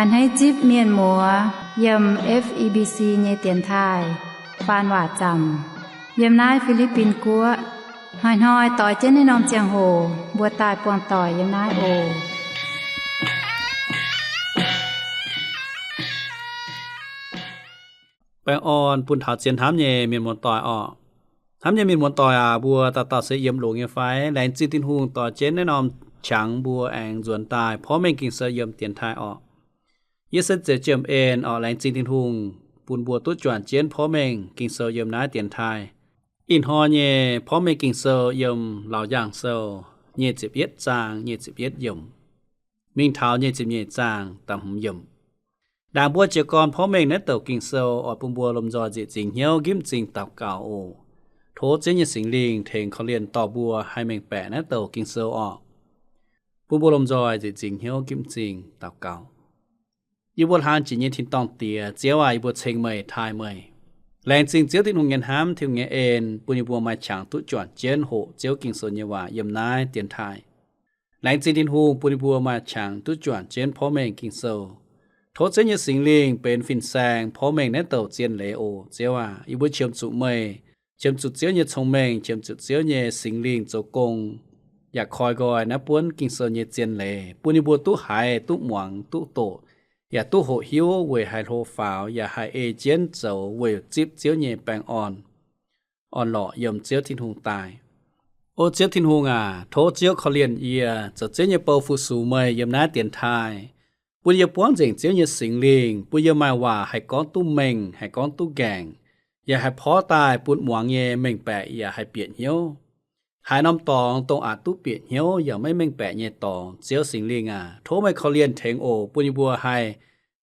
A'hneiv zipv mienh muoz yiem F E B C nyei dienx taaih faan waac zaamc yiem naaiv Fi^li^bin Guoqv. Hnoi-hnoi doix jienv naaiv norm ziangh hoc mbuo daaih buangh doic yiem naaiv oc. Baengh orn bun taux zien hnamv nyei mienh muoz-doic orqc. Hnamv nyei mienh muoz-doic aac, mbuo dauh dauh se yiem longx nyei fai? Laengz zingh Tin-Hungh doix jienv naaiv norm qangx mbuo aengx nzuonx daaih porv mengh Ging-Sou yiem dienx taaih orqc. Yie se Ziouc Jiem En orqc. Laengz zingh Tin-Hungh bun mbuo duqv juangc jienv porv mengh Ging-Sou yiem naaiv dienx taaih. Ih hnoi nyei porv mengh Ging-Sou yiem Laauc Yaangh Sou nyic ziepc yietv zaang nyic ziepc yietv yiemc mingh taux nyic ziepc nyeic zaang da'hmz yiemc. Ndaangc mbuo jiez gorn porv mengh naaiv douc Ging-Sou, oix bun mbuo lomh nzoih nzieqc zingx hnyouv nqipv m'zing daux gaux oc. Tov Ziouv nyei Singx Lingh tengx korv-lienh dorh mbuo haih mengh baeqc naaiv douc Ging-Sou orqc. Bun mbuo lomh nzoih nzieqc zingx hnyouv nqipv m'zing daux gaux. Yie mbuo hlang jiex nyei tin-dorngh Diex, Ziouv aac, yie mbuo ceng meih, taaih meih. Laengz zingh Ziouv Tin-Hungh nyei hnamv, Tin-Hungh nyei en, bun yie mbuo maaih qangx duqv juangc jienv hoqc Ziouv Ging-Sou nyei waac yiem naaiv dienx taaih. Laengz zingh Tin-Hungh bun yie mbuo maaih qangx duqv juangc jienv porv mengh Ging-Sou. Tov Ziouv nyei Singx Lingh benx fin-saeng porv mengh naaiv douc zien leiz oc. Ziouv aac, yie mbuo qiemx zuqc meih, qiemx zuqc Ziouv nyei cong-mengh, qiemx zuqc Ziouv nyei Singx Lingh zoux gong, yaac koi nqoi naaiv buonv Ging-Sou nyei zien leiz, bun yie mbuo duqv haiz, duqv muangx, duqv doqc, yaac duqv hoqc hiuv weic haih hlo faaux, yaac haih ei jienv zoux weic zipv Ziouv nyei baengh orn, orn-lorqc yiem Ziouv Tin-Hungh daaih. O Ziouv Tin-Hungh aac, tov Ziouv korv-lienh yie zoux Ziouv nyei bou fu-sux meih yiem naaiv dienx taaih. Bun yie buangv nzengc Ziouv nyei Singx Lingh, bun yie maaih waac haih gorngv duqv mengh, haih gorngv duqv nqaengc, yaac haih porv daaih bun muangx nyei mengh baeqc yaac haih bieqc hnyouv. Haaix norm dorngx dongh aqc duqv bieqc hnyouv yaac maiv mengh baeqc nyei dorngx, Ziouv Singx Lingh aac, tov meih korv-lienh tengx oc, bun yie mbuo haih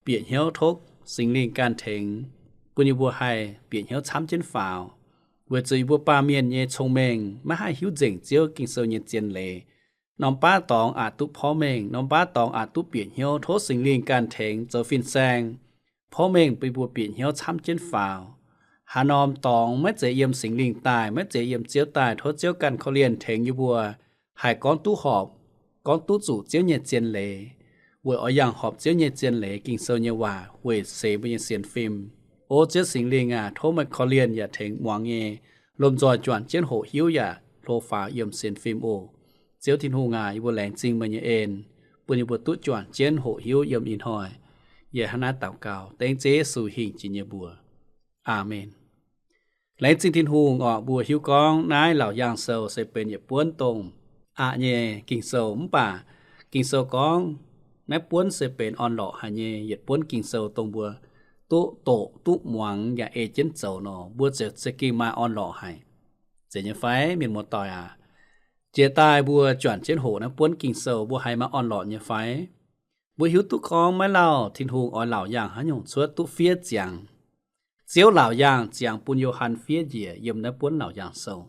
bieqc hnyouv. Tov Singx Lingh ganh tengx, bun yie mbuo haih bieqc hnyouv camv jienv faaux, weic zuqc yie mbuo baamh mienh nyei cong-mengh maiv haih hiuv nzengc Ziouv Ging-Sou nyei zien leiz. Norm baav dorngx aqc duqv porv mengh, norm baav dorngx aqc duqv bieqc hnyouv. Tov Singx Lingh ganh tengx zoux fin-saeng porv mengh bun yie mbuo bieqc hnyouv camv jienv faaux. Haaix norm dorngx maiv zeiz yiem Singx Lingh daaih, maiv zeiz yiem Ziouv daaih, tov Ziouv ganh korv-lienh tengx yie mbuo haih gorngv duqv horpc, gorngv duqv zuqc Ziouv nyei zien leiz, weic oix yangh horpc Ziouv nyei zien leiz, Ging-Sou nyei waac, weic seix mbuo nyei sienx fim. O Ziouv Singx Lingh aac, tov meih korv-lienh yaac tengx muangx nyei lomh nzoih juangc jienv hoqc hiuv yaac hlo faaux yiem sienx fim oc. Ziouv Tin-Hungh aac, yie mbuo laengz zingh meih nyei en, bun yie mbuo duqv juangc jienv hoqc hiuv yiem ih hnoi. Yie hnangv naaiv daux gaux dengv Ziouv Yesu hingh jiex nyei mbuox. Aamen. Laengz zingh Tin-Hungh orqc, mbuo hiuv gorngv naaiv Laauc Yaangh Sou se benx yietc buonv dongh aqc nyei Ging-Sou, mv baac Ging-Sou gorngv naaiv buonv se benx orn-lorqc haic nyei yietc buonv Ging-Sou dongh mbuo duqv doqc, duqv muangx yaac ei jienv zoux nor, mbuo ziouc za'gengh maaih orn-lorqc haic. Zeiz nyei fai, mienh muoz-doic aac? Jiex daaih mbuo juangc jienv hoqc naaiv buonv Ging-Sou, mbuo haiz maaih orn-lorqc nyei fai? Mbuo hiuv duqv gorngv maiv lauh Tin-Hungh oix laauc yaangh haaix nyungc cuotv duqv fiev ziangx. Ziouv laauc yaangh ziangx bun Yo^han fiev njiec yiem naaiv buonv Laauc Yaangh Sou,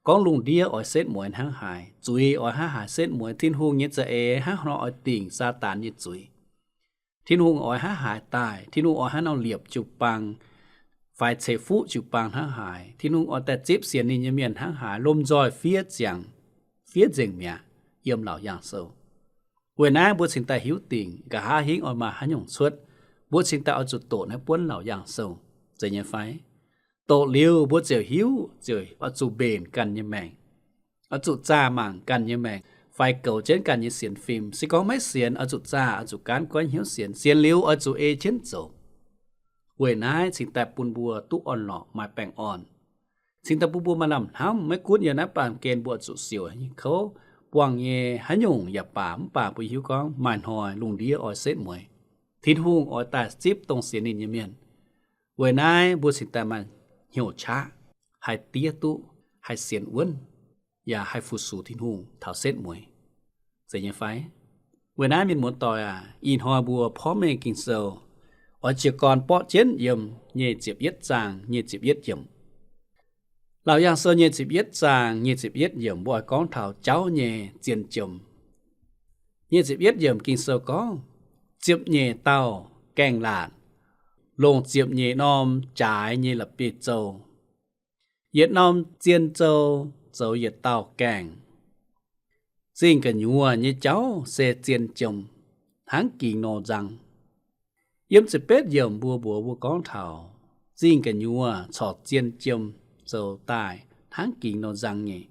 gorngv lungh ndiev oix setv mueiz hnangv haaix, zuiz oix hnangv haaix setv mueiz, Tin-Hungh nyei za'eix hnangv haaix nor oix dingc Saadaan nyei zuiz. Tin-Hungh oix hnangv haaix daaih, Tin-Hungh oix hnangv nor liepc jiu-baang fai ceix fuqv jiu-baang hnangv haaix, Tin-Hungh oix daaih zipv sienx ninh nyei mienh hnangv haaix, lomh nzoih fiev ziangx, fiev nzengc mi'aqv yiem Laauc Yaangh Sou. Weic naaiv mbuo cingx daaih hiuv dingc nqa'haav hingv oix maaih haaix nyungc cuotv, mbuo cingx daaih oix zuqc doqc naaiv buonv Laauc Yaangh Sou, zeiz nyei fai? Doqc liuz mbuo ziouc hiuv, ziouc oix zuqc mbenc ganh nyei maengc, oix zuqc zaah mangc ganh nyei maengc, fai goux jienv ganh nyei sienx fim. Se gorngv maiv sienx, oix zuqc zaah, oix zuqc gaanv goiv hnyouv sienx. Sienx liuz oix zuqc ei jienv zoux. Weic naaiv cingx daaih bun mbuo duqv orn-lorqc, maaih baengh orn. Cingx daaih bun mbuo maaih lamh hnamv. Maiv gunv yiem naaiv baamh gen mbuo oix zuqc siouc nyei kouv, buangh nyei haaix nyungc yaac baac, mv baac mbuo hiuv gorngv maaih hnoi lungh ndiev oix setv mueiz, Tin-Hungh oix daaih zipv dongh sienx ninh nyei mienh. Weic naaiv mbuo cingx daaih maaih hnyouv qaqv, haih diev duqv, haih sienx wuonv, yaac haih fu-sux Tin-Hungh taux setv mueiz, zeiz nyei fai? Weic naaiv mienh muoz-doic aac, ih hnoi mbuo porv mengh Ging-Sou oix jiez gorn borqv jienv yiem nyic ziepc yietv zaang nyic ziepc yietv yiemc. Laauc Yaangh Sou nyic ziepc yietv zaang nyic ziepc yietv yiemc mbuo oix gorngv taux jauv nyei zien jiem. Nyic ziepc yietv yiemc Ging-Sou gorngv, ziepc nyeic dauh gaengh laatc longc ziepc nyeic norm jaaix nyei la'bieiv-zou. Yietc norm zien zou zoux yietc dauh gaengh. Zingh gu'nyuoz nyei jauv se zien jiem hnangv gingx nor nzang. Yiem ziepc betv yiemc mbuo mbuox mbuo gorngv taux zingh gu'nyuoz corc zien jiem zoux daaih hnangv gingx nor nzang nyei.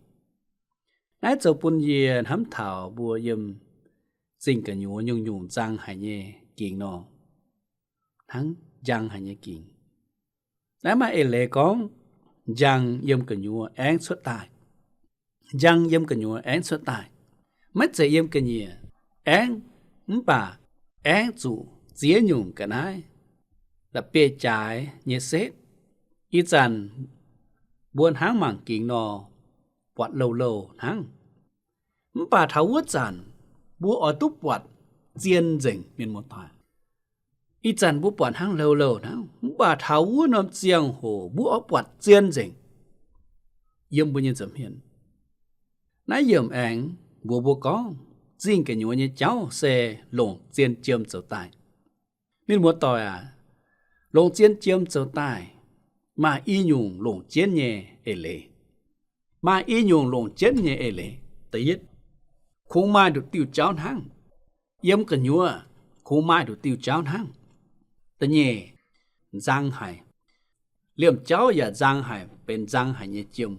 Naaiv zoux bun yie hnamv taux mbuo yiem zingh gu'nyuoz nyungc-nyungc nzang haic nyei gingx nor, hnangv njang haic nyei gingx. Naaiv maaih eix leiz gorngv, njang yiem gu'nyuoz aengv cuotv daaih. Njang yiem gu'nyuoz aengv cuotv daaih. Maiv zeiz yiem ga'nyiec aengv, mv baac aengv zuqc ziex nyungc ga'naaiv la'bieiv-jaaix nyei setv. Ih zanc mbuo hnangv mangc gingx nor, buatc louh louh hnangv. Mv baac taux wuov zanc mbuo oix duqv buatc zien nzengc, mienh muoz-doic. Ih zanc mbuo buatc hnangv louh louh hnangv, mv baac taux wuov norm ziangh hoc mbuo oix buatc zien nzengc yiem mbuo nyei nza'hmien. Naaiv yiemc aengx mbuox mbuo gorngv, zingh gu'nyuoz nyei jauv se longc zien jiem zoux daaih. Mienh muoz-doic aac, longc zien jiem zoux daaih maaih i nyungc longc jienv nyei eix leiz. Maaih i nyungc longc jienv nyei eix leiz. Da'yietv, kungx maaih nduqc diuh jauv hnangv. Yiem gu'nyuoz kungx maaih nduqc diuh jauv hnangv. Da'nyeic, nzang haic. Liemh jauv yaac nzang haic, benx nzang haic nyei jiem.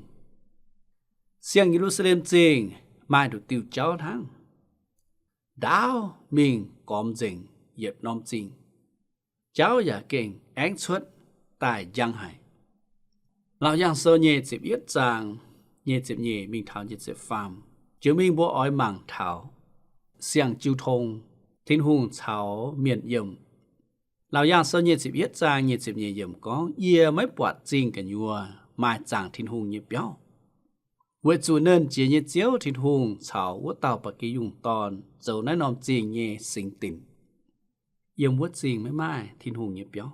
Siang-Ye^lu^saa^lem Zingh maaih nduqc diuh jauv hnangv. Ndaauv mingh gormx nzengc yietc norm zingh. Jauv yaac gengh aengv cuotv daaih njang haic. Laauc Yaangh Sou nyei ziepc yietv zaang nyei ziepc nyeic mingh taux nyei ziepc faam, jiex mingh mbuo oix mangc taux siang-jiu tong Tin-Hungh caux mienh yiem. Laauc Yaangh Sou nyei ziepc yietv zaang nyei ziepc nyeic yiemc gorngv, yie maiv buatc zingh gu'nyuoz maaih zaangc Tin-Hungh nyei biauv, weic zuqc Nernh Jiex nyei Ziouv Tin-Hungh caux wuov dauh Ba'gi Yungh Dorn zoux naaiv norm zingh nyei singx dinc. Yiem wuov zingh maiv maaih Tin-Hungh nyei biauv,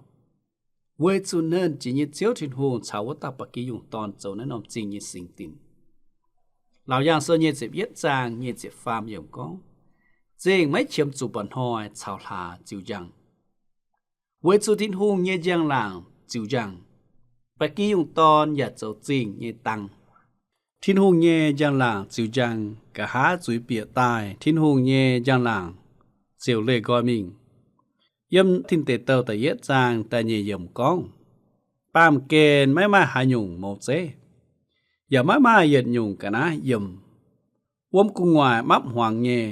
weic zuqc Nernh Jiex nyei Ziouv Tin-Hungh caux wuov dauh Ba'gi Yungh Dorn zoux naaiv norm zingh nyei singx dinc. Laauc Yaangh Sou nyei ziepc yietv zaang nyei ziepc faam yiemc gorngv, zingh maiv qiemx zuqc mba'hnoi caux hlaax ziux njang, weic zuqc Tin-Hungh nyei njang-laangc ziux njang. Ba'gi Yungh Dorn yaac zoux zingh nyei dang. Tin-Hungh nyei njang-laangc ziux njang, nqa'haav zuiz bieqc daaih, Tin-Hungh nyei njang-laangc ziouc leih nqoi mingh. Yiem Tin Deic Douh da'yietv zaang da'nyeic yiemc gorngv, baamh gen maiv maaih haaix nyungc mouz zeiv, yaac maiv maaih yietc nyungc ga'naaiv yiem. Wuom gu'nguaaic mapv hmuangx nyei.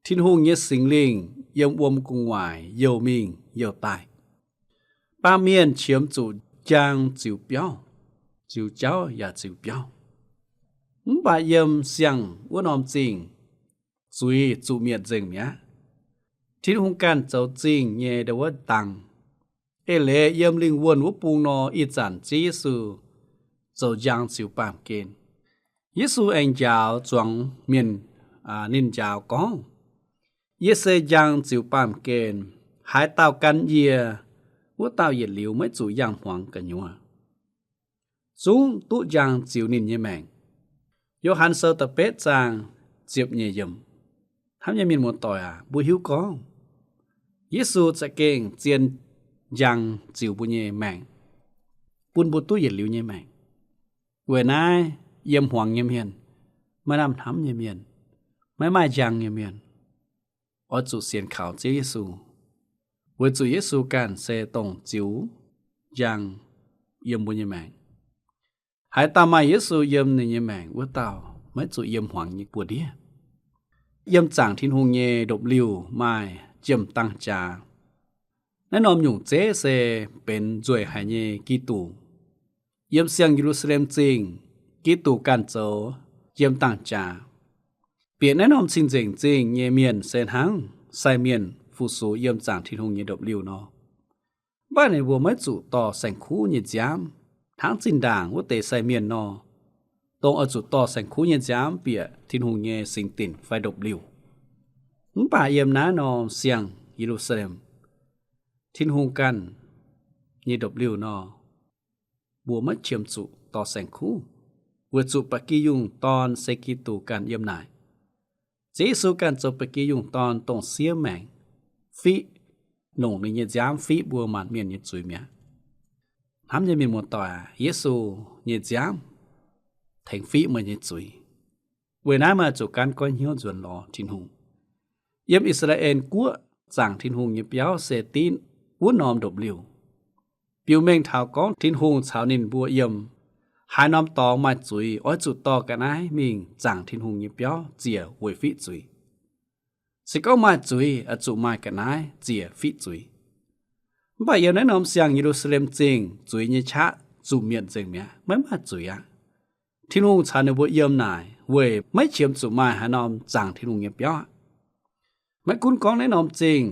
Tin-Hungh nyei Singx Lingh yiem wuom gu'nguaaic youh mingh youh daaih. Baamh mienh qiemx zuqc njang ziux biauv, ziux jauv yaac ziux biauv. Mv baac yiem siang wuov norm zingh, zuiz zuqc mietc nzengc mi'aqv. Tin-Hungh ganh zoux zingh nyei ndo wuov dang. Eix leiz yiem lingh wuonh wuov bung nor, ih zanc Ziouv Yesu zoux njang ziux baamh gen. Yesu aengx njaaux zuangx mienh, aa, ninh njaaux gorngv, yie se njang ziux baamh gen. Haaix dauh gan yie, wuov dauh yietc liuz maiv zuqc yangh hmuangx gu'nyuoz, zungv duqv njang ziux ninh nyei maengc. Yo^han Sou da'betv zaang ziepc nyeic yiemc. Hnamv nyei mienh muoz-doic aac, mbuo hiuv gorngv Yesu za'gengh zien njang ziux mbuo nyei maengc, bun mbuo duqv yietc liuz nyei maengc. Weic naaiv yiem hmuangx nyei mienh, maiv lamh hnamv nyei mienh, maiv maaih njang nyei mienh, oix zuqc sienx kaux Ziouv Yesu, weic zuqc Yesu ganh se dongh ziux njang yiem mbuo nyei maengc. Haaix dauh maaih Yesu yiem ninh nyei maengc, wuov dauh maiv zuqc yiem hmuangx nyei buoz-ndiev. Yiem zaangc Tin-Hungh nyei ndopv-liuh maaih jiem dang jaax. Naaiv norm nyungc zeiv se benx nzueic haic nyei Giduc. Yiem siang-Ye^lu^saa^lem Zingh, Giduc ganh zoux jiem dang jaax. Bieqc naaiv norm cing-nzengc zingh nyei mienh se hnangv sai mienh fu-sux yiem zaangc Tin-Hungh nyei ndopv-liuh nor. Mv baac ninh mbuo maiv zuqc dorh saeng-kuv nyei nziaamv hnangv zinh ndaangc wuov deix sai mienh nor, dongh oix zuqc dorh saeng-kuv nyei nziaamv bieqc Tin-Hungh nyei singx dinc fai ndopv-liuh. Mv baac yiem naaiv norm siang-Ye^lu^saa^lem, Tin-Hungh ganh nyei ndopv-liuh nor, mbuo maiv qiemx zuqc dorh saeng-kuv, weic zuqc ba'gi yungh dorn se Giduc ganh yiem naaic. Ziouv Yesu ganh zoux ba'gi yungh dorn dongh siev maengc, fiqv, longc ninh nyei nziaamv fiqv mbuo maanc mienh nyei zuiz mi'aqv. Hnamv nyei mienh muoz-doic aac, Yesu nyei nziaamv tengx fiqv meih nyei zuiz. Weic naaiv meih zuqc gaanv goiv hnyouv nzuonx lorz Tin-Hungh. Yiem I^saa^laa^en Guoqv zaangc Tin-Hungh nyei biauv se div wuov norm ndopv-liuh. Biux mengh taux gorngv Tin-Hungh caux ninh mbuo yiem, haaix norm dorngx maaih zuiz oix zuqc dorh ga'naaiv mingh zaangc Tin-Hungh nyei biauv ziec weic fiqv zuiz. Se gorngv maaih zuiz, oix zuqc maaih ga'naaiv ziec fiqv zuiz. Mv baac yiem naaiv norm siang-Ye^lu^saa^lem Zingh zuiz nyei qaqv zuqc mietc nzengc mi'aqv, maiv maaih zuiz aqv. Tin-Hungh caux ninh mbuo yiem naaic weic maiv qiemx zuqc maaih haaix norm zaangc Tin-Hungh nyei biauv aqv. Maiv gunv gorngv naaiv norm zingh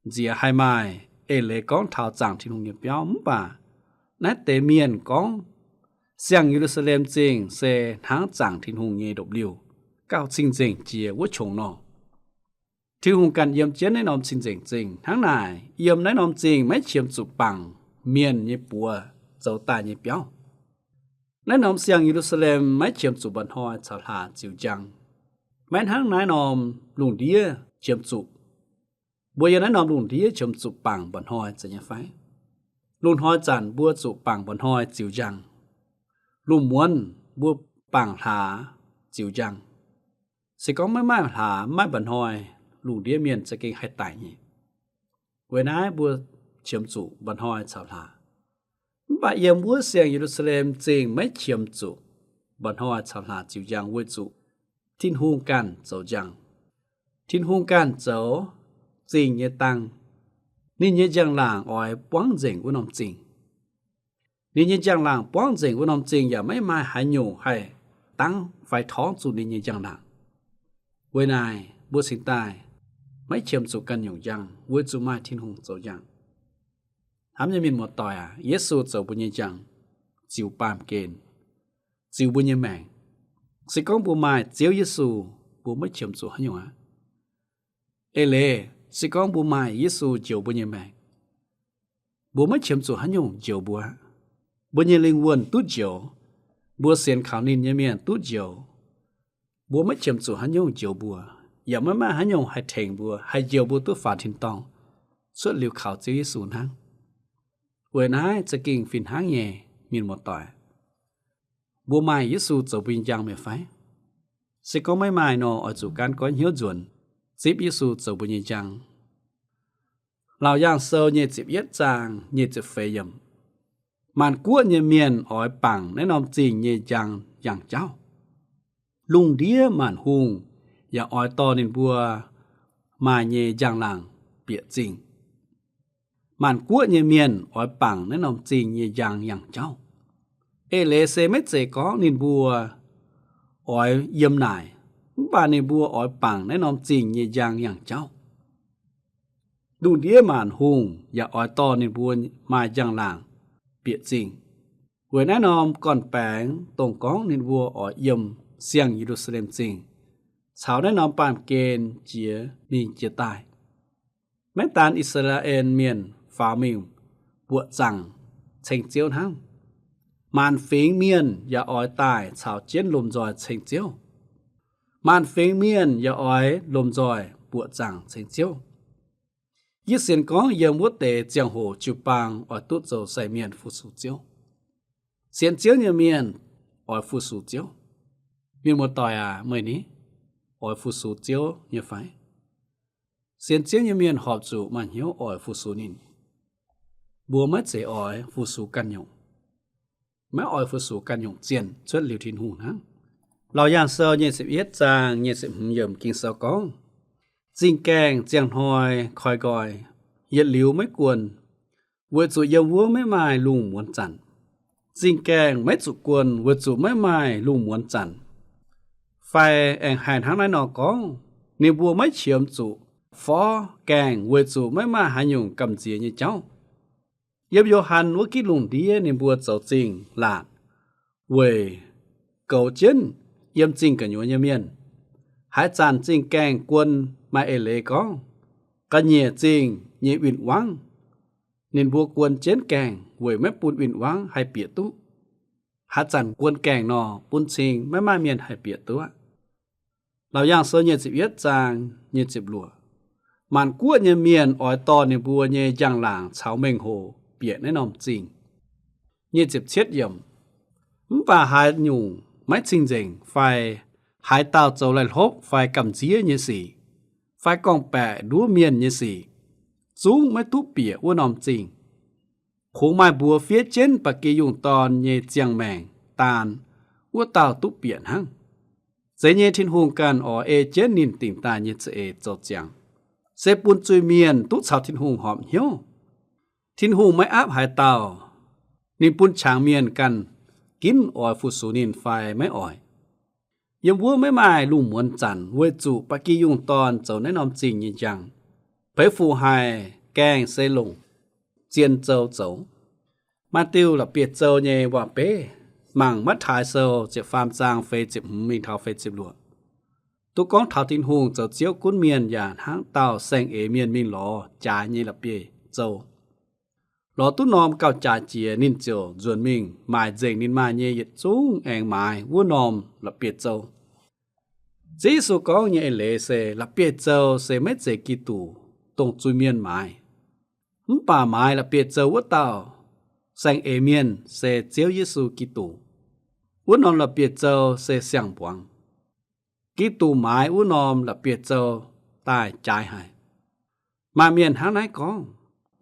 nziex haih maaih eix leiz gorngv taux zaangc Tin-Hungh nyei biauv, mv baac naaiv deix mienh gorngv siang-Ye^lu^saa^lem Zingh se hnangv zaangc Tin-Hungh nyei ndopv-liuh, gauh cing-nzengc jiex wuov qongx nor. Tin-Hungh ganh yiem jienv naaiv norm cing-nzengc zingh. Hnangv naaic, yiem naaiv norm zingh maiv qiemx zuqc bangc mienh nyei buoz zoux daaih nyei biauv. Naaiv norm siang-Ye^lu^saa^lem maiv qiemx zuqc mba'hnoi caux hlaax ziux njang. Maiv hnangv naaiv norm lungh ndiev qiemx zuqc. Mbuo yiem naaiv norm lungh ndiev qiemx zuqc bangc mba'hnoi zeiz nyei fai? Lungh hnoi zanc mbuo zuqc bangc mba'hnoi ziux njang. Lungh muonz mbuo bangc hlaax ziux njang. Se gorngv maiv maaih hlaax, maiv maaih mba'hnoi, lungh ndiev mienh za'gengh haih daic nyei. Weic naaiv mbuo qiemx zuqc mba'hnoi caux hlaax. Mv baac yiem wuov siang-Ye^lu^saa^lem Zingh maiv qiemx zuqc mba'hnoi caux hlaax ziux njang weic zuqc Tin-Hungh ganh zoux njang. Tin-Hungh ganh zoux zingh nyei dang. Ninh nyei njang-laangc oix buangv nzengc wuov norm zingh. Ninh nyei njang-laangc buangv nzengc wuov norm zingh yaac maiv maaih haaix nyungc haih dangv fai torngv zuqc ninh nyei njang-laangc. Weic naaic mbuo cingx daaih maiv qiemx zuqc ganh nyungc njang weic zuqc maaih Tin-Hungh zoux njang. Hnamv nyei mienh muoz-doic aac, Yesu zoux mbuo nyei njang, ziux baamh gen, ziux mbuo nyei maengc. Se gorngv mbuo maaih Ziouv Yesu, mbuo maiv qiemx zuqc haaix nyungc aqv. Eix leiz, se gorngv mbuo maaih Yesu njoux mbuo nyei maengc, mbuo maiv qiemx zuqc haaix nyungc njoux mbuo aqv. Mbuo nyei lingh wuonh duqv njoux, mbuo sienx kaux ninh nyei mienh duqv njoux, mbuo maiv qiemx zuqc haaix nyungc njoux mbuo, yaac maiv maaih haaix nyungc haih tengx mbuo, haih njoux mbuo duqv faaux tin-dorngh cuotv liuz kaux Ziouv Yesu hnangv. Weic naaiv za'gengh fih hnangv nyei, mienh muoz-doic. Mbuo maaih Yesu zoux mbuo nyei njang mi'aqv fai? Se gorngv maiv maaih nor, oix zuqc gaanv goiv hnyouv nzuonx, zipv Yesu zoux mbuo nyei njang. Laauc Yaangh Sou nyic ziepc yietv zaang nyic ziepc feix yiemc. Maanc guoqv nyei mienh oix bangc naaiv norm zingh nyei njang yangh jauv. Lungh ndiev maanc hungh yaac oix dorh ninh mbuo maaih nyei njang-laangc bieqc zingh. Maanc guoqv nyei mienh oix bangc naaiv norm zingh nyei njang yangh jauv. Eix leiz se maiv zeiz gorngv ninh mbuo oix yiem naaic, mv baac ninh mbuo oix bangc naaiv norm zingh nyei njang yangh jauv. Lungh ndiev maanc hungh yaac oix dorh ninh mbuo maaih njang-laangc bieqc zingh. Weic naaiv norm gorn-baengx dongh gorngv ninh mbuo oix yiem siang Ye^lu^saa^lem Zingh, caux naaiv norm baamh gen jiex mingh jiex daaih. Maiv daan I^saa^laa^en Mienh faaux mingh buoqc zaangc ceng Ziouv hnangv, maanc fingx mienh yaac oix daaih caux jienv lomh nzoih ceng Ziouv. Maanc fingx mienh yaac oix lomh nzoih buoqc zaangc ceng Ziouv. Yie sienx gorngv yiem wuov deix ziangh hoc jiu-baang oix duqv zoux sai mienh fu-sux Ziouv. Sienx Ziouv nyei mienh oix fu-sux Ziouv. Mienh muoz-doic aac, meih ni oix fu-sux Ziouv nyei fai? Sienx Ziouv nyei mienh horpc zuqc maaih hnyouv oix fu-sux ninh. Mbuo maiv zeiz oix fu-sux ganh nyungc, maiv oix fu-sux ganh nyungc zienh cuotv liuz Tin-Hungh hnangv. Laauc Yaangh Sou nyic ziepc yietv zaang nyic ziepc hmz yiemc Ging-Sou gorngv, zingh gaengh ziangh hnoi koi nqoi, yietc liuz maiv guon, weic zuqc yiem wuov maiv maaih lungh muonz zanc. Zingh gaengh maiv zuqc guon weic zuqc maiv maaih lungh muonz zanc. Fai aengx haih hnangv naaiv nor gorngv, ninh mbuo maiv qiemx zuqc forv gaengh weic zuqc maiv maaih haaix nyungc gamh nziex nyei jauv. Yiem Yo^han wuov gitv lungh ndiev ninh mbuo zoux zingh laatc weic goux jienv yiem zingh gu'nyuoz nyei mienh. Haaix zanc zingh gaengh guon maaih eix leiz gorngv ga'nyiec zingh nyei win-wangv, ninh mbuo guon jienv gaengh weic maiv bun win-wangv haih bieqc duqv. Haaix zanc guon gaengh nor, bun cing maiv maaih mienh haih bieqc duqv aqv. Laauc Yaangh Sou nyic ziepc yietv zaang nyic ziepc luoqc, maanc guoqv nyei mienh oix dorh ninh mbuo nyei njang-laangc caux mengh hoc bieqc naaiv norm zingh. Nyic ziepc cietv yiemc, mv baac haaix nyungc maiv cing-nzengc fai haaix dauh zoux laih hlopv fai gamh nziev nyei sic, fai gorngv-baeqc nduov mienh nyei sic, zungv maiv duqv bieqc wuov norm zingh. Kungx maaih mbuox fiev jienv ba'gi yungh dorn nyei ziangh maengc daan, wuov dauh duqv bieqc hnangv. Zeiz nyei Tin-Hungh ganh oix ei jienv ninh dingc daaih nyei za'eix zoux ziangx, se bun zuiz-mienh duqv caux Tin-Hungh horpc hnyouv. Tin-Hungh maiv aapv haaix dauh. Ninh bun qangx mienh ganh ginv oix fu-sux ninh fai maiv oix. Yiem wuov maiv maaih lungh muonz zanc weic zuqc ba'gi yungh dorn zoux naaiv norm zingh nyei njang, peix fuqv haic, gaengh se longc zien zou zoux. Maaih diuh la'bieiv-zou nyei waac-beiv, mangc Matv^taai Sou ziepc faam zaang feix ziepc hmz mingh taux feix ziepc luoqc, duqv gorngv taux Tin-Hungh zoux Ziouv gunv mienh yaac hnangv dauh saeng-eix mienh mingh lorz jaaix nyei la'bieiv-zou. Lorz duqv norm gauh jaaix jiex, ninh ziouc nzuonx mingh maaic nzengc ninh maaih nyei yietc zungv aengx maaiz wuov norm la'bieiv-zou. Ziouv Yesu gorngv nyei eix leiz se la'bieiv-zou se maiv zeiz Giduc, dongh zuiz-mienh maaiz. Mv baac maaiz la'bieiv-zou wuov dauh saeng-eix mienh se Ziouv Yesu Giduc. Wuov norm la'bieiv-zou se siang-mbuangz. Giduc maaiz wuov norm la'bieiv-zou daaih jaaix haic. Maaih mienh hnangv naaiv gorngv,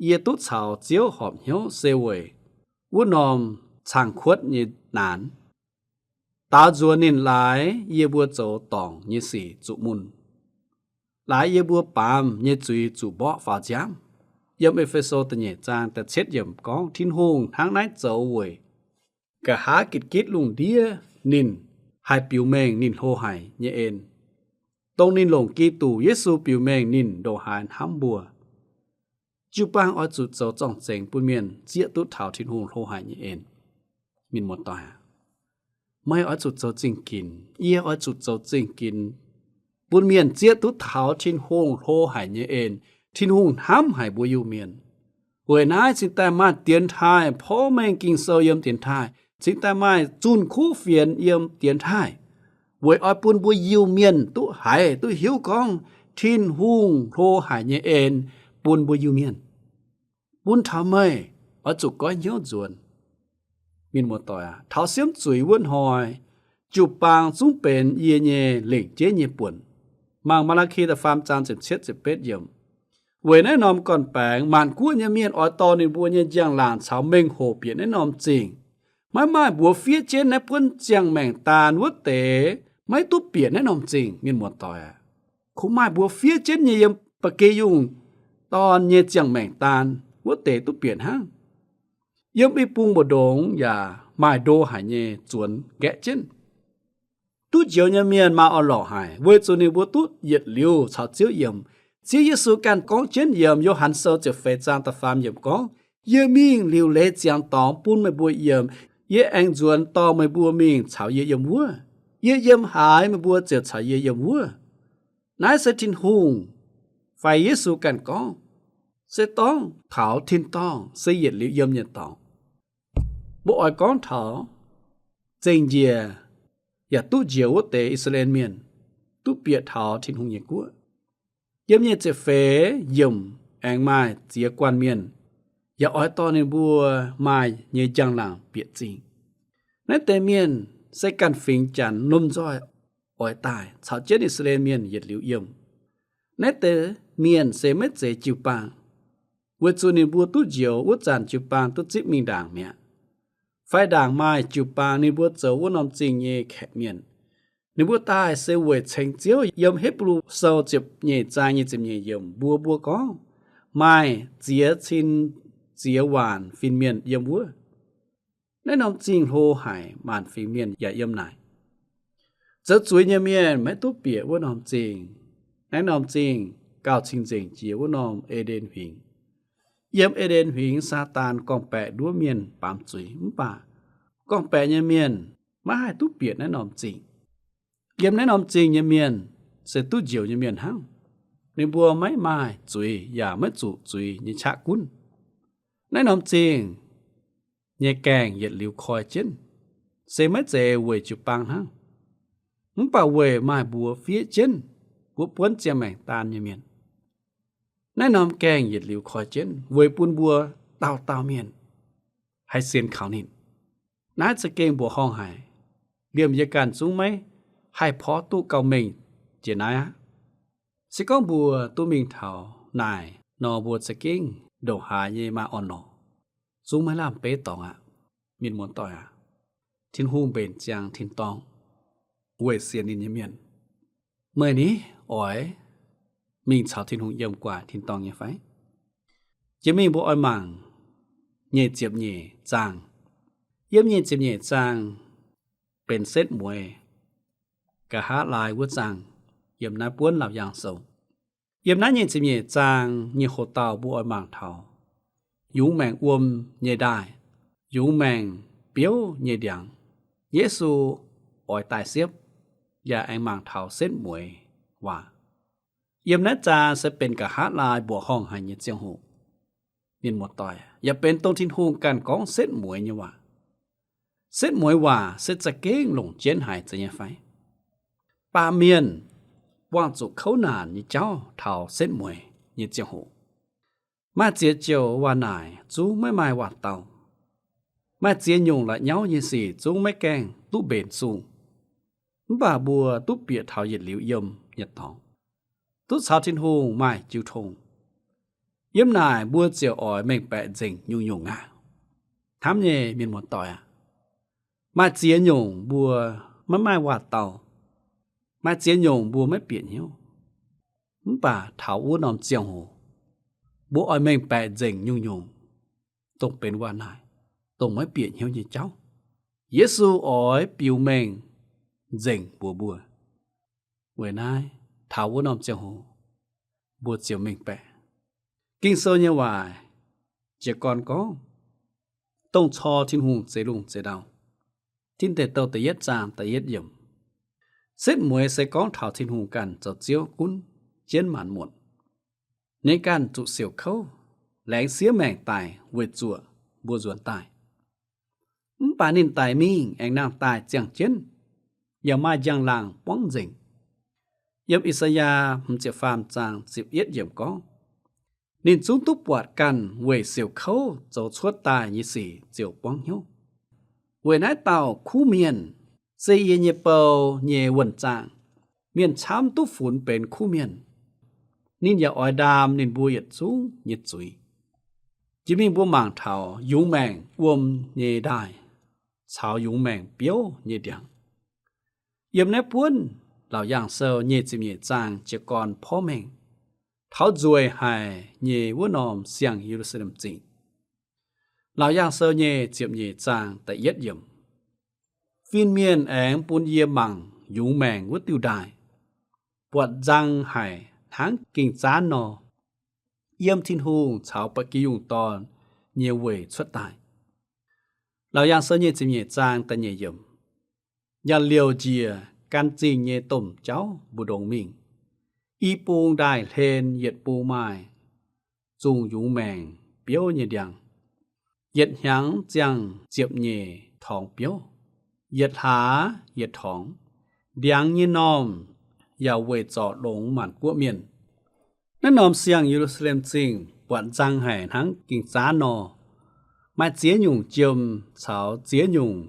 yie duqv caux Ziouv horpc hnyouv se weic wuov norm caangh kuotv nyei naanx. Daaux nzuonx ninh laaix yie mbuo zoux dorngc nyei sic zuqc mun, laaix yie mbuo baamz nyei zuiz zuqc mborqv faaux nziaamv. Yiem E^fe^so da'nyeic zaang da'cietv yiemc gorngv Tin-Hungh hnangv naaiv zoux weic nqa'haav gitv-gitv lungh ndiev ninh haih biux mengh ninh hlo haic nyei en, dongh ninh longc Giduc Yesu biux mengh ninh ndongc haaix hnamv mbuo. Jiu-baang oix zuqc zoux zorng-zengx bun mienh zieqv duqv taux Tin-Hungh hlo haic nyei en. Mienh muoz-doic aac, meih oix zuqc zoux zingh ginx, yie oix zuqc zoux zingh ginx, bun mienh zieqv duqv taux Tin-Hungh hlo haic nyei en, Tin-Hungh hnamv haic mbuo Iu-Mienh. Weic naaiv cingx daaih maaih dienx taaih porv mengh Ging-Sou yiem dienx taaih, cingx daaih maaih zunh kuv fienx yiem dienx taaih, weic oix bun mbuo Iu-Mienh duqv haiz duqv hiuv gorngv Tin-Hungh hlo haic nyei en bun mbuo Iu-Mienh, bun taux meih oix zuqc goiv hnyouv nzuonx. Mienh muoz-doic aac, taux siemv zuiz wuov hnoi, jiu-baang zungv benx yie nyei lengc jeiv nyei buonc. Mangc Maa^laa^ki da'faam zaang ziepc cietv ziepc betv yiemc. Weic naaiv norm gorn-baengx maanc guoqv nyei mienh oix dorh ninh mbuo nyei njang-laangc caux mengh hoc bieqc naaiv norm zingh. Maiv maaih mbuox fiev jienv naaiv buonv ziangh maengc daan wuov deix maiv duqv bieqc naaiv norm zingh. Mienh muoz-doic aac, kungx maaih mbuox fiev jienv nyei yiem ba'gi yungh dorn nyei ziangh maengc daan wuov deix duqv bieqc hnangv. Yiem i bung mbu'ndongx yaac maaih ndo haic nyei zuonx nqaeqv jienv. Duqv njoux nyei mienh maaih orn-lorqc haic, weic zuqc ninh mbuo duqv yietc liuz caux Ziouv yiem. Ziouv Yesu ganh gorngv jienv yiem Yo^han Sou ziepc feix zaang da'faam yiemc gorngv, yie mingh liuc leiz ziangx dorngx bun meih mbuo yiem. Yie aengx nzuonx dorh meih mbuo mingh caux yie yiem wuov. Yie yiem haaix, meih mbuo ziouc caux yie yiem wuov. Naaiv se Tin-Hungh fai Yesu ganh gorngv, se dorngv taux tin-dorngh se yietc liuz yiem nyei dorngx. Mbuo oix gorngv taux zengc njiec yaac duqv njoux wuov deix I^saa^laa^en Mienh duqv bieqc taux Tin-Hungh nyei guoqv. Yiem nyei ziepc feix yiemc aengx maaih ziex guanh mienh, yaac oix dorh ninh mbuo maaih nyei njang-laangc bieqc zingh. Naaiv deix mienh se ganh fingx Janx lomh nzoih oix daaih caux jienv I^saa^laa^en Mienh yietc liuz yiem. Naaiv deix mienh se maiv zeiz jiu-baang, weic zuqc ninh mbuo duqv njoux wuov zanc jiu-baang duqv zipv mingh ndaangc mi'aqv. Fai ndaangc maaih jiu-baang ninh mbuo zoux wuov norm zingh nyei kaeqv mienh. Ninh mbuo daaih se weic ceng Ziouv. Yiem Hipv^lu Sou ziepc nyeic zaang nyic ziepc nyeic yiemc mbuox mbuo gorngv, maaih ziex cin ziex waanc fin-mienh yiem wuov. Naaiv norm zingh hlo haic, maanc fingx mienh yaac yiem naaic. Zoux zuiz nyei mienh maiv duqv bieqc wuov norm zingh. Naaiv norm zingh gauh cing-nzengc jiex wuov norm E^nden Huingx. Yiem E^nden Huingx Saadaan gorngv-baeqc nduov mienh baamz zuiz, mv baac gorngv-baeqc nyei mienh maiv haih duqv bieqc naaiv norm zingh. Yiem naaiv norm zingh nyei mienh se duqv njoux nyei mienh hnangv. Ninh mbuo maiv maaih zuiz yaac maiv zuqc zuiz nyei qaqv gunv. Naaiv norm zingh nyei gaengh yietc liuz koi jienv, se maiv zeiz weic jiu-baang hnangv, mv baac weic maaih mbuox fiev jienv wuov buonv ziangh maengc daan nyei mienh. Naaiv norm gaengh yietc liuz koi jienv weic bun mbuo dauh dauh mienh haih sienx kaux ninh. Naaiv za'gengh mbuoqc horngh haic. Liemh yie ganh zungv maiv haih porv duqv gauh mengh jiex naaiv aqv. Se gorngv mbuo duqv mingh taux naaic, nor mbuo za'gengh ndongc haaix nyei maaih orn-lorqc, zungv maiv lamh beiv dorngx aqv. Mienh muoz-doic aac, Tin-Hungh mbenc ziangx tin-dorngh weic sienx ninh nyei mienh. Meih ni oix mingh caux Tin-Hungh yiem gu'nguaaic tin-dorngh nyei fai? Jiex mingh mbuo oix mangc nyei ziepc nyeic zaang. Yiem nyei ziepc nyeic zaang benx setv mueiz nqa'haav laai wuov zaang yiem naaiv buonv Laauc Yaangh Sou. Yiem naaiv nyei ziepc nyeic zaang nyei hoc-dauh mbuo oix mangc taux yungz maengc wuom nyei ndaaih, yungz maengc biouv nyei ndiangx, Yesu oix daaih siepv, yaac aengx mangc taux setv mueiz waac. Yiem naaiv zaang se benx nqa'haav laai mbuoqc horngh haic nyei ziangh hoc. Mienh muoz-doic, yaac benx dongh Tin-Hungh ganh gorngv setv mueiz nyei waac. Setv mueiz waac se za'gengh longc jienv haic zeiz nyei fai? Baamh mienh buangh zuqc kouv naanc nyei jauv taux setv mueiz nyei ziangh hoc. Maaih ziex joux waac-naaic zungv maiv maaih waac-dau. Maaih ziex nyungc la'nyauv nyei sic zungv maiv gaengh duqv mbenc sung. Mv baac mbuo duqv bieqc taux yietc liuz yiem nyei dorngx, duqv caux Tin-Hungh maaih jiu tong. Yiem naaic mbuo ziouc oix mengh baeqc nzengc nyungc-nyungc aqv. Hnamv nyei mienh muoz-doic aac, maaih ziex nyungc mbuo maiv maaih waac-dau. Maaih ziex nyungc mbuo maiv bieqc hnyouv. Mv baac taux wuov norm ziangh hoc, mbuo oix mengh baeqc nzengc nyungc-nyungc, dongh benx waac-naaic, dongh maiv bieqc hnyouv nyei jauv. Yesu oix biux mengh nzengc mbuox mbuo. Weic naaiv taux wuov norm ziangh hoc, mbuo ziouc mengh baeqc. Ging-Sou nyei waac jiez gorn gorngv, dongh cor Tin-Hungh zeix lungh zeix ndau. Tin Deic Douh da'yietv zaang da'yietv yiemc. Setv mueiz se gorngv taux Tin-Hungh ganh zoux Ziouv gunv jienv maanc muotc. Ninh ganh zuqc siouc kouv, laengz siev maengc daic weic zuoqc mbuo nzuonx daaih. Mv baac ninh daic mingh aengx nangh daaih ziangh jienv, yaac maaih njang-laangc buangv nzengc. Yiem I^saa^yaa hmz ziepc faam zaang ziepc yietv yiemc gorngv, ninh zungv duqv buatc ganh weic siouc kouv zoux cuotv daaih nyei sic ziouc buangv hnyouv. Weic naaiv dauh kuv mienh se yie nyei bou nyei wuonh zaangc. Mienh camv duqv funx benx kuv mienh. Ninh yaac oix ndaam ninh mbuo yietc zungv nyei zuiz. Jiex mingh mbuo mangc taux yungz maengc wuom nyei ndaaih caux yungz maengc biouv nyei ndiangx. Yiem naaiv buonv Laauc Yaangh Sou nyei ziepc nyeic zaang jiez gorn porv mengh taux nzueic haic nyei wuov norm siang-Ye^lu^saa^lem Zingh. Laauc Yaangh Sou nyei ziepc nyeic zaang da'yietv yiemc. Fin-mienh aengx bun yie mangc yungz maengc wuov diuh ndaaih, buatc nzang haic hnangv ging zaanv nor, yiem Tin-Hungh caux Ba'gi Yungh Dorn nyei weic cuotv daaih. Laauc Yaangh Sou nyei ziepc nyeic zaang da'nyeic yiemc. Yaac liouc njiec gan zingh nyei domh jauv mbu'ndongx mingh. I bung ndaaih hlen yietc bung maaih zungh yungz maengc biouv nyei ndiangx. Yietc hnyangx ziangh ziepc nyeic torngx biouv, yietc hlaax yietc torngx. Ndiangx nyei normh yaac weic zorc longx maanc guoqv mienh. Naaiv norm siang-Ye^lu^saa^lem Zingh buatc nzang haic hnangv ging zaanv nor, maaih ziex nyungc jiem caux ziex nyungc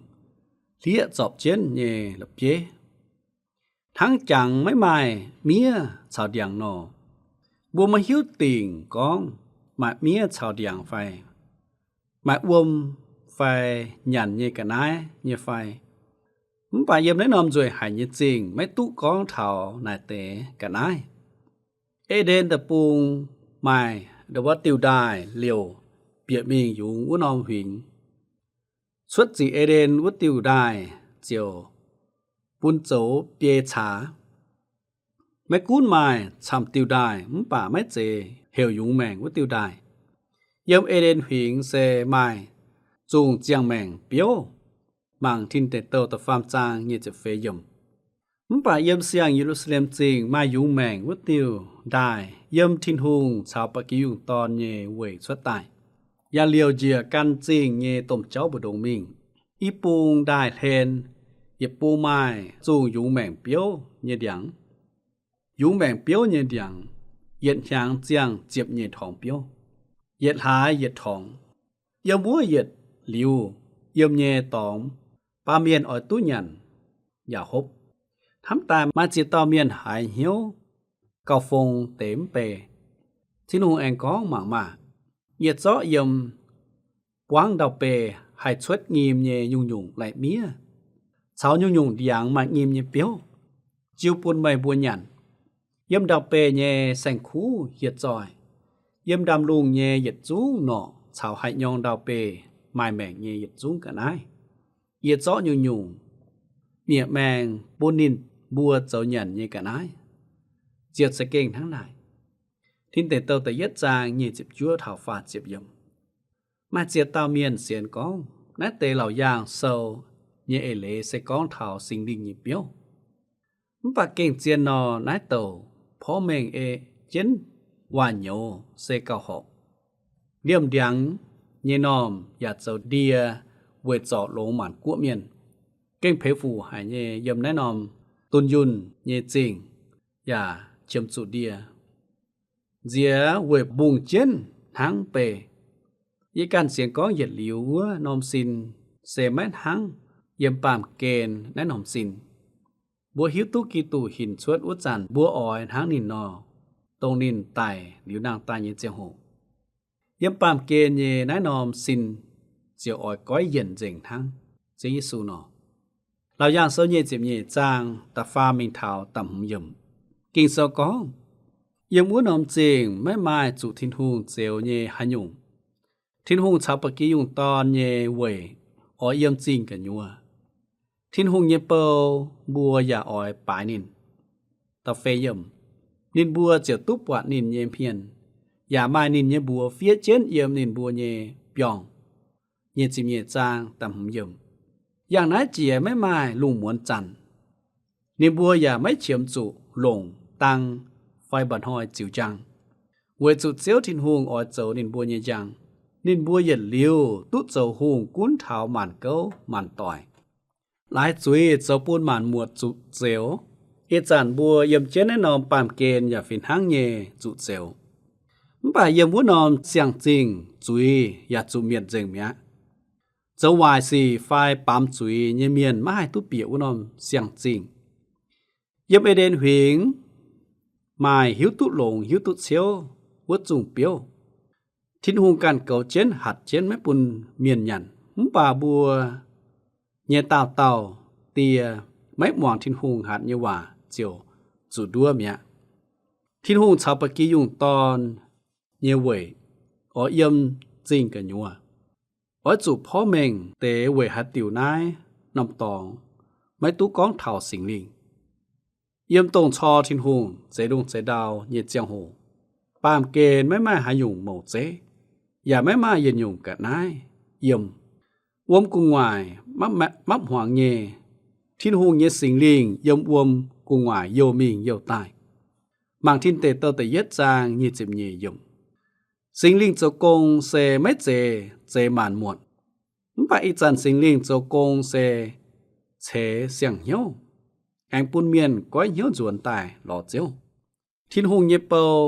hlieqv zorpc jienv nyei la'bieiv, hnangv jangx maiv maaih miev caux ndiangx nor. Mbuo maiv hiuv dingc gorngv maaih miev caux ndiangx fai, maaih wuom fai nyanc nyei ga'naaiv nyei fai. Mv baac yiem naaiv norm nzueic haic nyei zingh maiv duqv gorngv taux naaic deix ga'naaiv. E^nden Deic-Bung maaih ndo wuov diuh ndaaih liouc bieqc mingh yungz wuov norm huingx. Cuotv ziqc E^nden wuov diuh ndaaih ziouc bun zoux biei caax. Maiv gunv maaih camv diuh ndaaih mv baac maiv zeiz heuc yungz maengc wuov diuh ndaaih. Yiem E^nden huingx se maaih zungh ziangh maengc biouv, mangc Tin Deic Douh da'faam zaang nyic ziepc feix yiemc. Mv baac yiem siang-Ye^lu^saa^lem Zingh maaih yungz maengc wuov diuh ndaaih yiem Tin-Hungh caux Ba'gi Yungh Dorn nyei weic cuotv daaih, yaac liouc njiec gan zingh nyei domh jauv mbu'ndongx mingh. I bung ndaaih hlen, yietc bung maaih zungh yungz maengc biouv nyei ndiangx. Yungz maengc biouv nyei ndiangx yietc hnyangx ziangh ziepc nyeic torngx biouv, yietc hlaax yietc torngx. Yiem wuov yietc liuz, yiem nyei dorngx, baamh mienh oix duqv nyanc yaac hopv. Hnamv daaih maaih ziex dauh mienh haiz hnyouv gauh fong deix mv bei. Tin-Hungh aengx gorngv mangc maah! Yie zorqv yiem buangv ndau-beih haih cuotv nyim nyei nyungc-nyungc lai-miev caux nyungc-nyungc ndiangx maaih nyim nyei biouv jiu bun meih mbuo nyanc. Yiem ndau-beih nyei saeng-kuv hieh zoih, yiem ndaamv-lungh nyei yietc zungv norqc caux haaix nyorng ndau-beih maaih maengc nyei yietc zungv ga'naaiv, yie zorqv nyungc-nyungc mietc maeng bun ninh mbuo zoux nyanc nyei ga'naaiv. Ziouc za'gengh hnangv naaic. Tin Deic Douh da'yietv zaang nyic ziepc juov taux faah ziepc yiemc. Maaih ziex dauh mienh sienx gorngv naaiv deix laauc yaangh sou nyei eix leiz se gorngv taux Singx Lingh nyei biouv. Mv baac gengh zien nor, naaiv douc porv mengh ei jienv waac-nyouz se gauh horpc. Liemh ndiangx nyei normh yaac zoux ndie weic zorc longx maanc guoqv mienh. Gengh peix fuc haic nyei, yiem naaiv norm dunh yunh nyei zingh yaac qiemx zuqc ndie. Nziex weic mbungh jienv hnangv beih. Yie ganh sienx gorngv yietc liuz wuov norm sin se maiv hnangv yiem baamh gen naaiv norm sin. Mbuo hiuv duqv Giduc hinc cuotv wuov zanc mbuo oix hnangv ninh nor, dongh ninh daic liuz nangh daaih nyei ziangh hoc. Yiem baamh gen nyei naaiv norm sin ziouc oix goiv yienc nzengc hnangv Ziouv Yesu nor. Laauc Yaangh Sou nyic ziepc nyeic zaang da'faam mingh taux da'hmz yiemc. Ging-Sou gorngv, yiem wuov norm zingh maiv maaih zuqc Tin-Hungh zioux nyei haaix nyungc. Tin-Hungh caux ba'gi yungh dorn nyei weic oix yiem zingh gu'nyuoz. Tin-Hungh nyei bou mbuo yaac oix baaix ninh. Da'feix yiemc, ninh mbuo ziouc duqv buatc ninh nyei hmien, yaac maaih ninh nyei mbuox fiev jienv yiem ninh mbuo nyei biorngh. Nyic ziepc nyeic zaang da'hmz yiemc. Yangh naaiv jiex maiv maaih lungh muonz zanc, ninh mbuo yaac maiv qiemx zuqc longc dang fai mba'hnoi ziux njang, weic zuqc Ziouv Tin-Hungh oix zoux ninh mbuo nyei njang. Ninh mbuo yietc liuz duqv zoux hungh gunv taux maanc gouv maanc doic. Laaix zuiz zoux bun maanc muotc zuqc zioux. Ih zanc mbuo yiem jienv naaiv norm baamh gen yaac fih hnangv nyei zuqc zioux. Mv baac yiem wuov norm siang-zingh zuiz yaac zuqc mietc nzengc mi'aqv. Zoux waaic sic fai baamz zuiz nyei mienh maiv haih duqv bieqc wuov norm siang-zingh. Yiem E^nden Huingx maaih hiuv duqv longx hiuv duqv ciouv wuov zungh biouv. Tin-Hungh ganh goux jienv hatc jienv maiv bun mienh nyanc. Mv baac mbuo nyei daauh dauh die maiv muangx Tin-Hungh hatc nyei waac ziouc zuqc nduov mi'aqv. Tin-Hungh caux ba'gi yungh dorn nyei weic oix yiem zingh gu'nyuoz. Oix zuqc porv mengh deix weic haaix diuc naaiv norm dorngx maiv duqv gorngv taux Singx Lingh. Yiem dongh cor Tin-Hungh zeix lungh zeix ndau nyei ziangh hoc, baamh gen maiv maaih haaix nyungc mouc zeiv, yaac maiv maaih yietc nyungc ga'naaiv yiem. Wuom gu'nguaaic mapv hmuangx nyei. Tin-Hungh nyei Singx Lingh yiem wuom gu'nguaaic youh mingh youh daaih. Mangc Tin Deic Douh da'yietv zaang nyic ziepc nyeic yiemc. Singx Lingh zoux gong se maiv zeiz zeix maanc muotc, mv baac ih zanc Singx Lingh zoux gong se ceix siang-hnyouv, aengx bun mienh goiv hnyouv nzuonx daaih lorz Ziouv. Tin-Hungh nyei bou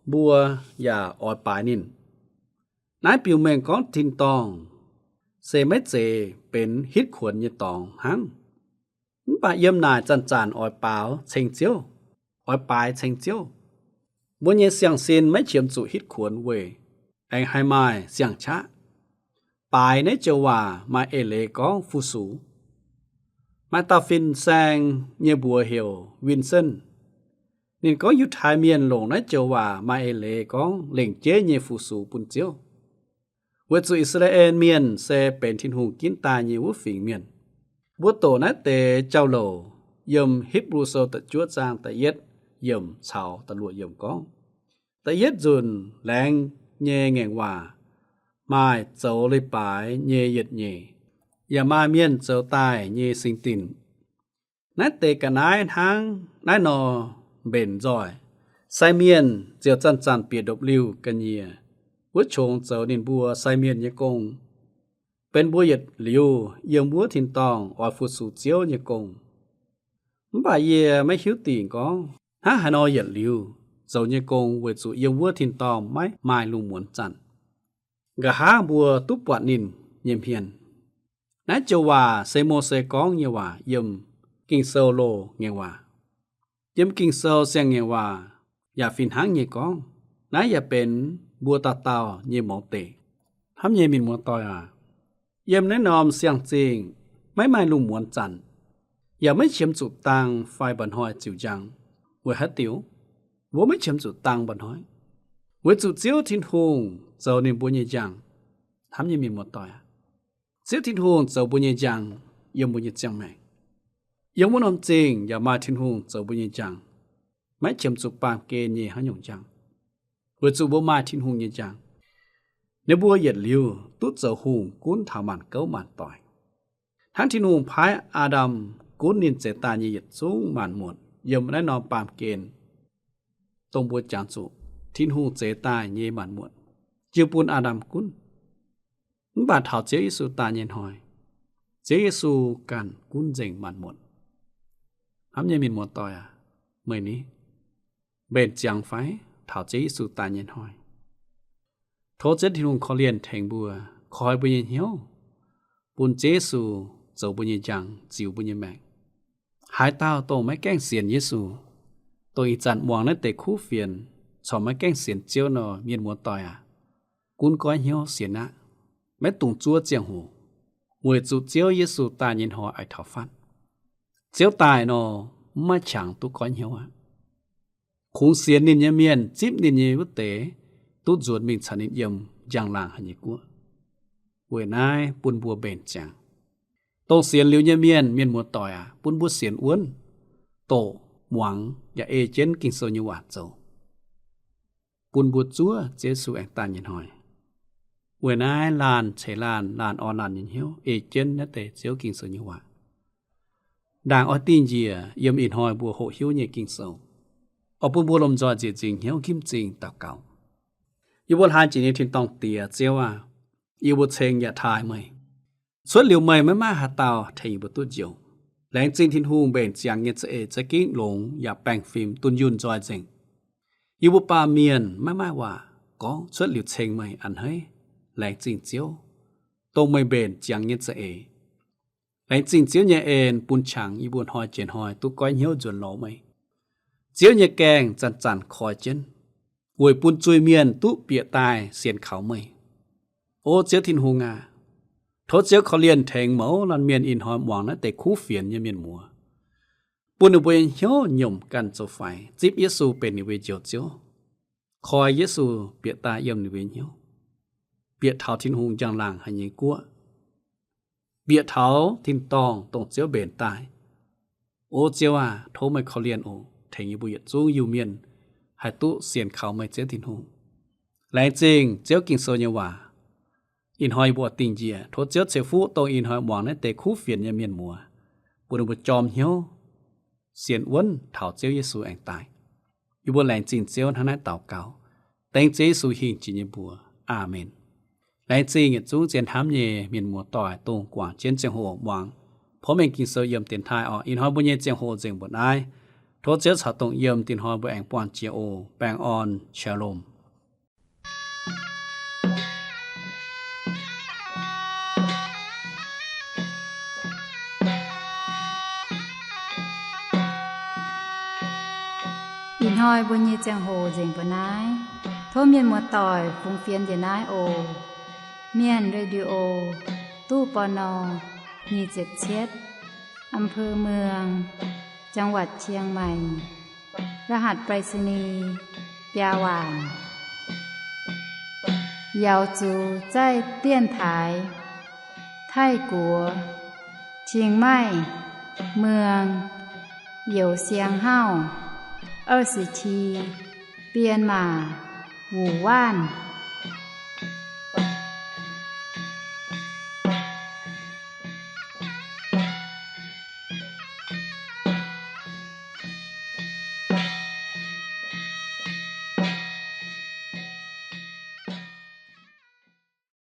mbuo yaac oix baaix ninh. Naaiv biux mengh gorngv tin-dorngh se maiv zeiz benx hitv kuonx nyei dorngx hnangv. Mv baac yiem naaic zanc-zanc oix baaux ceng Ziouv, oix baaix ceng Ziouv. Mbuo nyei siang-sin maiv qiemx zuqc hitv kuonx weic aengx haih maaih siang-qaqv. Baaix naaiv joux waac maaih eix leiz gorngv fu-sux. Maaih dauh fin-saeng nyei mbuox heuc Vincent. Ninh gorngv Yiutai Mienh longc naaiv joux waac maaih eix leiz gorngv lengc jeiv nyei fu-sux bun Ziouv. Weic zuqc I^saa^laa^en Mienh se benx Tin-Hungh ginv daaih nyei wuov fingx mienh. Mbuo doqc naaiv deix jauv-louc yiem Hipv^lu Sou da'juov zaang da'yietv yiemc caux da'luoqc yiemc gorngv, da'yietv nzunc laengz nyei ngaengc waac maaih zoux leiz-baaix nyei yietc nyeic, yaac maaih mienh zoux daaih nyei singx dinc. Naaiv deix ga'naaiv hnangv naaiv nor mbenc nzoih. Sai mienh ziouc zanc-zanc bieqc ndopv-liuh ga'nyiec wuov qongx zoux ninh mbuo sai mienh nyei gong, benx mbuo yietc liuz yiem wuov tin-dorngh oix fu-sux Ziouv nyei gong. Mv baac yie maiv hiuv dingc gorngv hnangv haaix nor yietc liuz zoux nyei gong, weic zuqc yiem wuov tin-dorngh maiv maaih lungh muonz zanc. Nqa'haav mbuo duqv buatc ninh nyei hmien. Naaiv joux waac se Mose gorngv nyei waac yiem Ging-Sou loz-ngaengc waac. Yiem Ging-Sou siang-ngaengc waac yaac fih hnangv nyei gorngv, Naaiv yaac benx mbuo dauh dauh nyei mouz deic. Hnamv nyei mienh muoz-doic aac, yiem naaiv norm siang-zingh maiv maaih lungh muonz zanc, yaac maiv qiemx zuqc dang fai mba'hnoi ziux njang. Weic haaix diuc mbuo maiv qiemx zuqc dang mba'hnoi? Weic zuqc Ziouv Tin-Hungh zoux ninh mbuo nyei njang. Hnamv nyei mienh muoz-doic aac, Ziouv Tin-Hungh zoux mbuo nyei njang yiem mbuo nyei ziangh maengc. Yiem wuov norm zingh yaac maaih Tin-Hungh zoux mbuo nyei njang, maiv qiemx zuqc baamh gen nyei haaix nyungc njang. Weic zuqc mbuo maaih Tin-Hungh nyei njang, ninh mbuo yietc liuz duqv zoux hungh gunv taux maanc gouv maanc doic. Hnangv Tin-Hungh paaiv Aa^ndam gunv ninh zeix daaih nyei yietc zungv maanc muotc yiem naaiv norm baamh gen, dongh mbuo jangx zuqc Tin-Hungh zeix daaih nyei maanc muotc, jiu bun Aa^ndam gunv. Mv baac taux Ziouv Yesu daaih nyei hnoi, Ziouv Yesu ganh gunv nzengc maanc muotc. Hnamv nyei mienh muoz-doic aac, meih ni mbenc ziangx fai taux Ziouv Yesu daaih nyei hnoi? Tov Ziouv Tin-Hungh korv-lienh tengx mbuo, koi mbuo nyei hnyouv, bun Ziouv Yesu zoux mbuo nyei njang, ziux mbuo nyei maengc. Haaix dauh dongh maiv gaengh sienx Yesu, dongh ih zanc muangx naaiv deix kuv fienx corc maiv gaengh sienx Ziouv nor, mienh muoz-doic aac, gunv goiv hnyouv sienx aqv. Maiv dungx zuov ziangh hoc, weic zuqc Ziouv Yesu daaih nyei hnoi aengx taux fatv. Ziouv daaih nor, mv maaih qangx duqv goiv hnyouv aqv. Kungx sienx ninh nyei mienh, zipv ninh nyei wuov deix, duqv nzuonx mingh caux ninh yiem njang-laangc haic nyei guoqv. Weic naaiv bun mbuo mbenc ziangx. Dongh sienx liuz nyei mienh, mienh muoz-doic aac, bun mbuo sienx wuonv, doqc, muangx yaac ei jienv Ging-Sou nyei waac zoux, bun mbuo zuov Ziouv Yesu aengx daaih nyei hnoi. Weic naaiv laanh ceix laanh, laanh orn laanh nyei hnyouv ei jienv naaiv deix Ziouv Ging-Sou nyei waac, ndaangc oix dingh njiec yiem ih hnoi mbuo hoqc hiuv nyei Ging-Sou, oix bun mbuo lomh nzoih nzieqc nzingc hnyouv kimv zingh daux gaux. Yie mbuo hlaax jiex nyei tin-dorngh Diex, Ziouv aah! Yie mbuo ceng yaac taaih meih. Cuotv liuz meih maiv maaih haaix dauh tengx yie mbuo duqv njoux. Laengz zingh Tin-Hungh mbenc ziangx nyei za'eix za'gengh longx yaac baengh fim dunh yunh nzoih nzengc. Yie mbuo baamh mienh maiv maaih waac gorngv, cuotv liuz ceng meih a'hneiv. Laengz zingh Ziouv, dongh meih mbenc ziangx nyei za'eix. Laengz zingh Ziouv nyei en bun qangx yie mbuo hnoi jiex hnoi duqv goiv hnyouv nzuonx lorz meih. Ziouv nyei gaengh zanc-zanc koi jienv, weic bun zuiz-mienh duqv bieqc daaih sienx kaux meih. O Ziouv Tin-Hungh aah! Tov Ziouv korv-lienh tengx mouz laanh mienh ih hnoi muangx naaiv deix kuv fienx nyei mienh muoz, bun ninh mbuo nyei hnyouv nyiemc ganh zoux faix, zipv Yesu benx ninh mbuo nyei Njoux Ziouv, koi Yesu bieqc daaih yiem ninh mbuo nyei hnyouv, bieqc taux Tin-Hungh njang-laangc haic nyei guoqv, bieqc taux tin-dorngh dongh Ziouv mbenc daaih. O Ziouv aah! Tov meih korv-lienh oc, tengx yie mbuo yietc zungv Iu-Mienh haih duqv sienx kaux meih Ziouv Tin-Hungh. Laengz zingh Ziouv Ging-Sou nyei waac. Ih hnoi yie mbuo dingh njiec, tov Ziouv ceix fuqv dongh ih hnoi muangx naaiv deix kuv fienx nyei mienh muoz, bun ninh mbuo jorm hnyouv, sienx wuonv taux Ziouv Yesu aengx daaih. Yie mbuo laengz zingh Ziouv hnangv naaiv daux gaux, dengv Ziouv Yesu hingh jiex nyei mbuox. Aamen. Laengz zingh yietc zungv zien hnamv nyei mienh muoz-doic dongh guangc jienv ziangh hoc muangx Porv Mengh Ging-Sou yiem dienx taaih oc. Ih hnoi mbuo nyei ziangh hoc nzengc mbuo naaiv. Tov Ziouv caux dongh yiem, dinh hnoi mbuo aengx buangh jiex oc. Baengh orn, Shalom. Ih hnoi mbuo nyei ziangh hoc nzengc mbuo naaiv. Tov mienh muoz-doic fungx fienx njiec naaiv oc. Mienh Radio, ตู้ ปณ. nyic ziepc cietv, อำเภอเมือง จังหวัดเชียงใหม่ รหัสไปรษณีย์ biaa waanc. 瑶族在电台 Taiv-Guoqv, Chiang Mai, เมือง Yosiang Hauv, 二十七, 编码 Wu Wanv.